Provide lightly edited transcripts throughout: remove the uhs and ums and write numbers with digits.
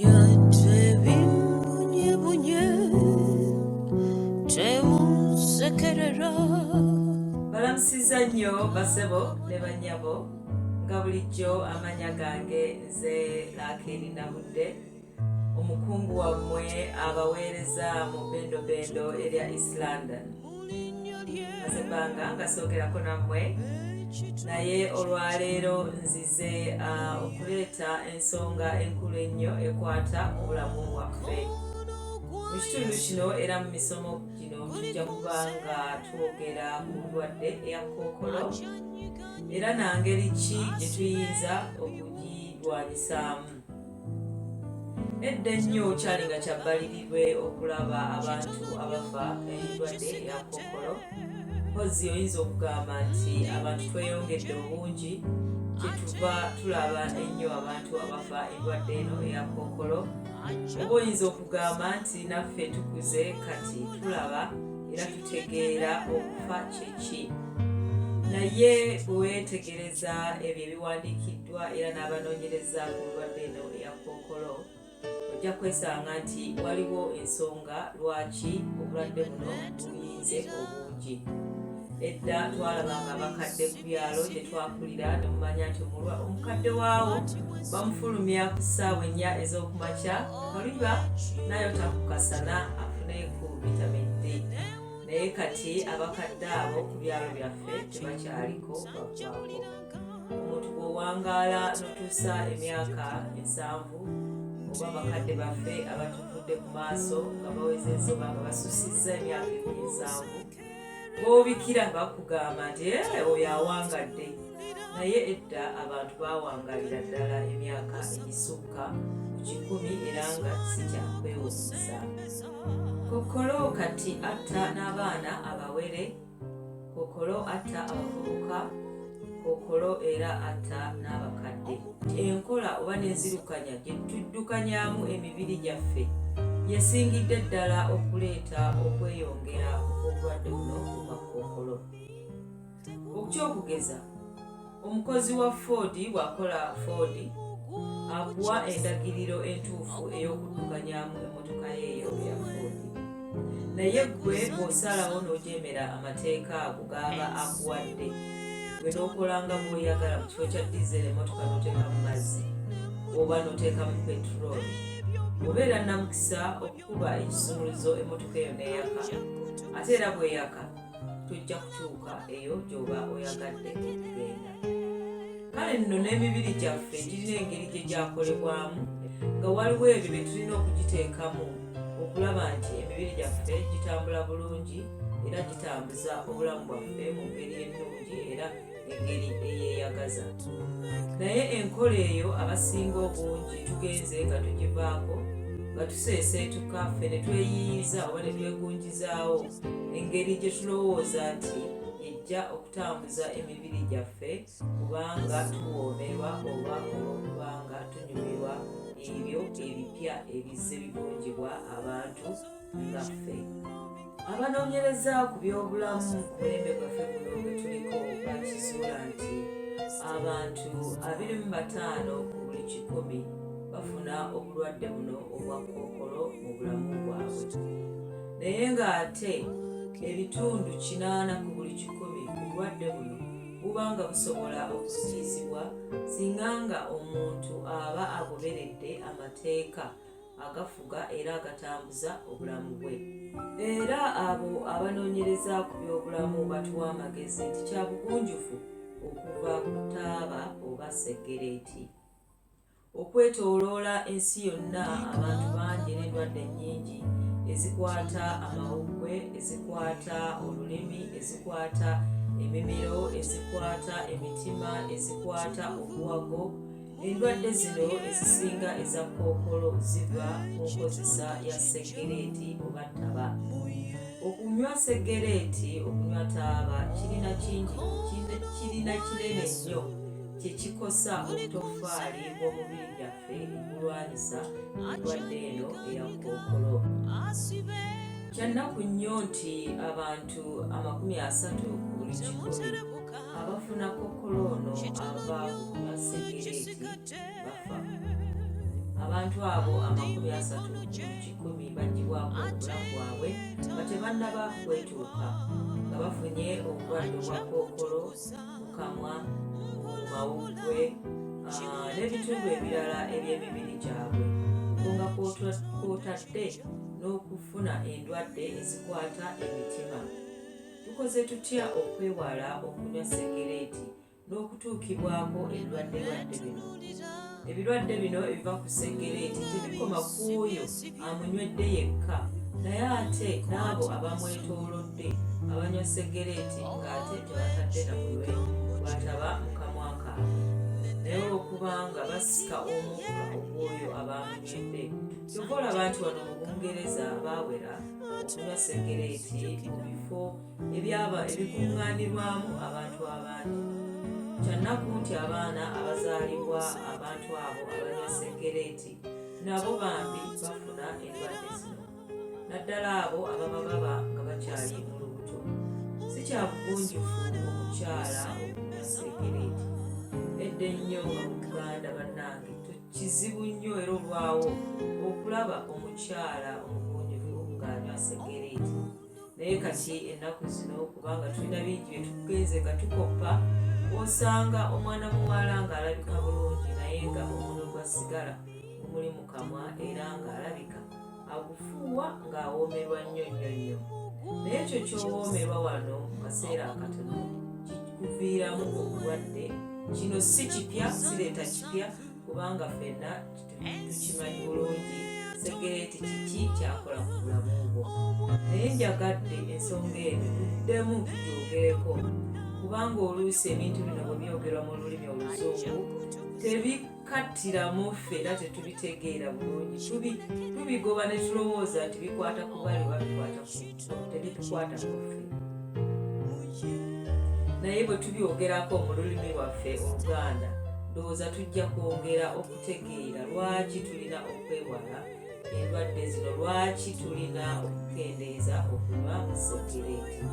Yadde bimbonyebonye temunsekerera. Balamusiza nnyo basebo ne bannyabo nga bulijjo amanya gange nze Laakeeri Nabudde omukungu wammwe abaweereza mu bendobendo erya East London. Maze ebbanga nga soogerako nammwe naye olwaleero nzize okuleeta ensonga enkulu ennyo ekwata ku bulamu bwaffe. Mu kitundu kino era mu misomo gino tujja kuba nga twogera ku ndwadde eya kookolo era na ngeri ki gye tuyinza okugirwanyisaamu. Edda ennyo kyali nga kya bbalirirwe okulaba abantu abafa endwadde eya kookolo. Mpozzi oyinza okugamba nti abantu tweyongedde obungi kyetuva tulaba ennyo abantu abafa endwadde eno eya kookolo. Oba oyinza okugamba nti naffe tukuze kati tulaba era tutegeera okufa kyeki. Naye bwe weetegereza ebyo ebiwandiikiddwa era n'abanoonyereza ku ndwadde eno eya kookolo ojja kwesanga nti waliwo ensonga lwaki obulwadde buno buyinze obungi. Edda twalabanga abakadde ku byalo gye twakulira ne mumanya nti omukadde waawo bamufulumya ku ssaawa 4 ez'okumakya kaliba n'ayota ku kasana afune ku vitamin D. Naye kati abakadde abo ku byalo byaffe tebakyaliko baggwako. Omuntu bw'owangaala n'otuusa emyaka 70 oba bakadde baffe abatuvudde ku maaso nga bawezezza oba nga basusizza emyaka 70 b'obikira bakugamba nti oyo awangadde. Naye edda abantu baawangalira ddala emyaka egisukka ku 100 era nga si kyakwewuunyisa. Kookolo kati atta n'abaana abawere, kookolo atta abavubuka, kookolo era atta n'abakadde. Enkola oba n'enzirukanya gye tuddukanyaamu emibiri gyaffe yesingidde ddala okuleeta okweyongera okw'obulwadde buno obwa kookolo. Okyokugeza, omukozi wa Ford bw'akola Ford akuwa endagiriro entuufu ey'okuddukanyaamu emmotoka ye eyo eya Ford. Naye ggwe bw'osalawo n'ojeemera amateeka ago g'aba akuwadde, gwe n'okola nga bw'oyagala mu kifo kya diesel emmotoka n'oteekamu mazzi oba n'oteekamu petulooli, obeera nnamukisa okukuba ekisumuluzo emmotoka eyo n'eyaka. Ate era bw'eyaka tojja kutuuka eyo gy'oba oyagadde okugenda. Kale nno n'emibiri gyaffe girina engeri gye gyakolebwamu nga waliwo ebyo bye tulina okugiteekamu okulaba nti emibiri gyaffe gitambula bulungi era gitambuza obulamu bwaffe mu ngeri ennungi era engeri eyeeyagaza. Naye enkola eyo abasinga obungi tugenze nga tugivaako nga tuseeseetuka ffe ne tweyiiyiza oba ne twegunjizaawo engeri gye tulowooza nti ejja okutambuza emibiri gyaffe kubanga tuwoomerwa oba olw'okubanga tunyumirwa ebyo ebipya ebizze bigunjibwa abantu nga ffe. Abanoonyereza ku by'obulamu ku mulembe gwaffe guno gwe tuliko bakizuula nti abantu 25 ku buli 100 bafuna obulwadde buno obwa kookolo mu bulamu bwabwe. Naye ng'ate ebitundu 80 ku buli 100 ku bulwadde buno buba nga busobola okuziyizibwa singa nga omuntu aba agoberedde amateeka agafuga era agatambuza obulamu bwe. Era abo abanoonyereza ku by'obulamu batuwa amagezi nti kya bugunjufu okuva ku taaba oba seggereeti. Okwetooloola ensi yonna abantu bangi n'endwadde nnyingi ezikwata amawuggwe, ezikwata olulimi, ezikwata emimiro, ezikwata emitima, ezikwata obuwago. Endwadde zino ezisinga eza kookolo ziva ku nkozesa ya seggereeti oba ttaba. Okunywa seggereeti, okunywa taaba kirina kingi kirina kinene nnyo kye kikosa obutoffaali bw'omubiri gyaffe ogulwanyisa endwadde eno eya kookolo. Kya nnaku nnyo nti abantu 30 ku buli 100 abafuna kookolo ono ava ku kunywa seggereeti bafa. Abantu abo 30 ku 100 baggyibwako obulamu bwabwe nga tebannaba kwetuuka, nga bafunye obulwadde obwa kookolo mu kamwa, mu mawuggwe n'ebitundu ebirala eby'emibiri gyabwe, okwo nga kw'otadde n'okufuna endwadde ezikwata emitima. Tukoze tutya okwewala okunywa segereeti n'okutuukibwako ebirwaddelwadde bino? Ebirwadde bino ebiva ku segereeti tebikoma ku oyo amunywedde yekka, naye ate n'abo abamwetoolodde abanywa segereeti ng'ate tebatadde na munwe gwataba mu kamwa kaabwe, naye olw'okubanga basika omukka ogw'oyo aba amunywedde. Kyova olaba nti wano mu Bungereza baawera okunywa segereeti mu bifo ebyaba ebikuŋŋaanirwamu abantu abangi. Kyannaku nti abaana abazaalibwa abantu abo abanywa segereeti nabo bambi bafuna endwadde zino, naddala abo ababa baba nga bakyali mu lubuto. Si kya bugunjufu omukyala okunywa segereeti. Edda ennyo nga mu Buganda bannange kizibu nnyo era olwawo okulaba omukyala omugunjufu ng'anywa segereeti. Naye kati ennaku zino, kubanga tulina bingi bye tugenze nga tukoppa, osanga omwana muwala ng'alabika bulungi naye nga omunwe gwa sigala gumuli mu kamwa era ng'alabika agufuuwa ng'awoomerwa nnyo nnyo nnyo. Naye ekyo ky'owoomerwa wano mu kaseera akatono kikuviiramu obulwadde. Kino si kipya, sireeta kipya, kubanga ffenna tukimanyi bulungi segereeti kiki kyakola ku bulamu bwo. Naye njagadde ensonga eno tuddemu tugyogereko, kubanga oluusi ebintu bino bwe byogerwa mu lulimi oluzungu tebikattiramu ffe era tetubitegeera bulungi. Tubigoba ne tulowooza nti bikwata ku bali oba bikwata ku tebitukwata ku ffe. Naye bwe tubyogerako mu lulimi lwaffe Oluganda, ndowooza tujja kwongera okutegeera lwaki tulina okwewala endwadde zino, lwaki tulina okukendeeza okunywa segereeti.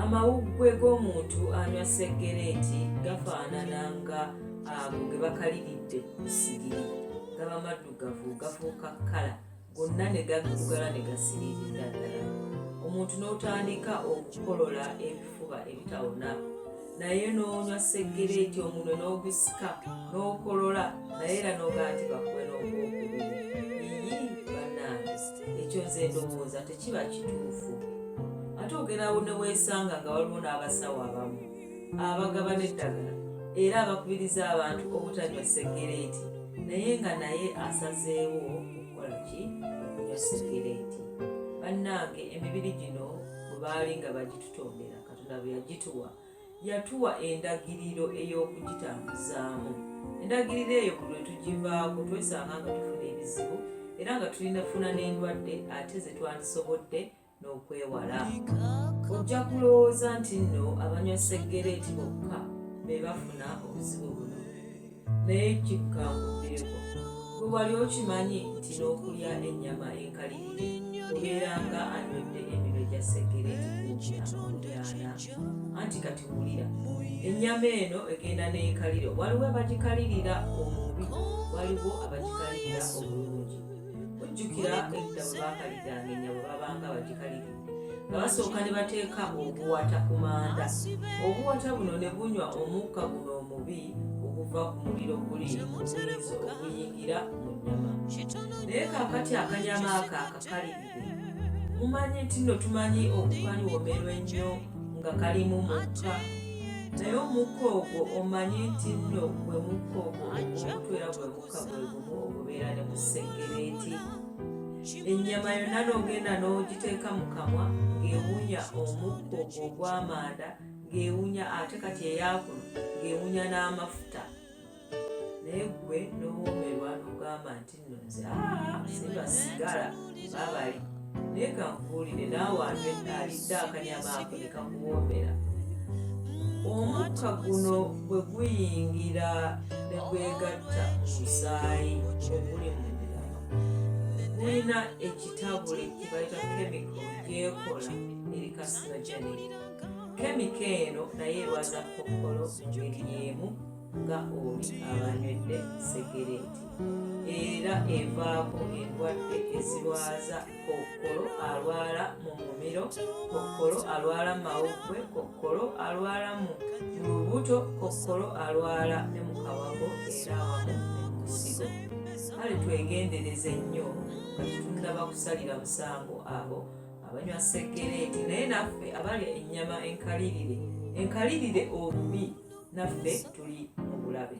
Amawuggwe g'omuntu anywa segereeti gafaanana nga ago ge bakaliridde ku sigiri, gaba maddugavu, gafuuka kkala gonna ne gaddugala ne gasiriirira ddala, omuntu n'otandika okukolola ebifuba ebitawona. Naye n'onywa seggereeti, omunwe n'ogusika n'okolola, naye era n'ogaa nti bakuwe n'ogwokubiri. Iyi bannange, ekyo nze ndowooza tekiba kituufu. Ate ogerawo ne weesanga nga waliwo n'abasawo abamu abagaba n'eddagala era abakubiriza abantu obutanywa seggereeti, naye nga naye asazeewo okukola ki? Okunywa seggereeti. Bannange, emibiri gino bwe baali nga bagitutondera, Katonda bwe yagituwa, yatuwa endagiriro ey'okugitambuzaamu. Endagiriro eyo buli lwe tugivaako twesanga nga tufuna ebizibu era nga tulina funa n'endwadde ate ze twandisobodde n'okwewala. Ojja kulowooza nti nno abanywa seggereeti bokka be bafuna obuzibu buno, naye kikkangubbireko. Gwe wali okimanyi nti n'okulya ennyama enkalirire obeera nga anywedde eminwe gya seggereeti kumpi 40? Anti kati wulira, ennyama eno egenda n'ekalira. Waliwo abagikalirira omubi, waliwo abagikalirira obulungi. Ojjukira edda bwe bakaliranga ennyama, babanga bagikaliridde nga basooka ne bateeka obuwata ku manda, obuwata buno ne bunywa omukka guno omubi oguva ku muliro guli oguyinza okuyingira mu nnyama. Naye kaakati akanyama ako akakalirire, mumanyi nti nno tumanyi okukanywomerwa ennyo nga kalimu mukka, naye omukka ogwo omanyi nti nno gwe mukka ogwo ogw'omutwe era gwe mukka gwe gumu ogubeera ne mu seggereeti. Ennyama yonna n'ogenda n'ogiteeka mu kamwa ng'ewunya omukka ogwo ogw'amanda, ng'ewunya ate kati eyakuno ng'ewunya n'amafuta, naye ggwe n'owoomerwa n'ogamba nti nno nze sinywa sigala babali. Naye kankubuulire, naawe alidde akanyama ako ne kakuwoomera, omukka guno bwe guyingira ne gwegatta mu musaayi oguli mu nnyama, gulina ekitabule kye bayita chemical gyekola eri carcinogenic. Chemical eno naye erwaza kookolo mu ngeri y'emu. nga oli abanywedde segereeti. Era evaako endwadde ezirwaza kookolo alwala mu mumiro, kookolo alwala mu mawuggwe, kookolo alwala mu lubuto, kookolo alwala ne mu kawago era awamu ne mu nsigo. Kale twegendereze nnyo nga tetunnaba kusalira musango abo abanywa segereeti, naye naffe abalya ennyama enkalirire enkalirire obubi naffe tuli mu bulabe.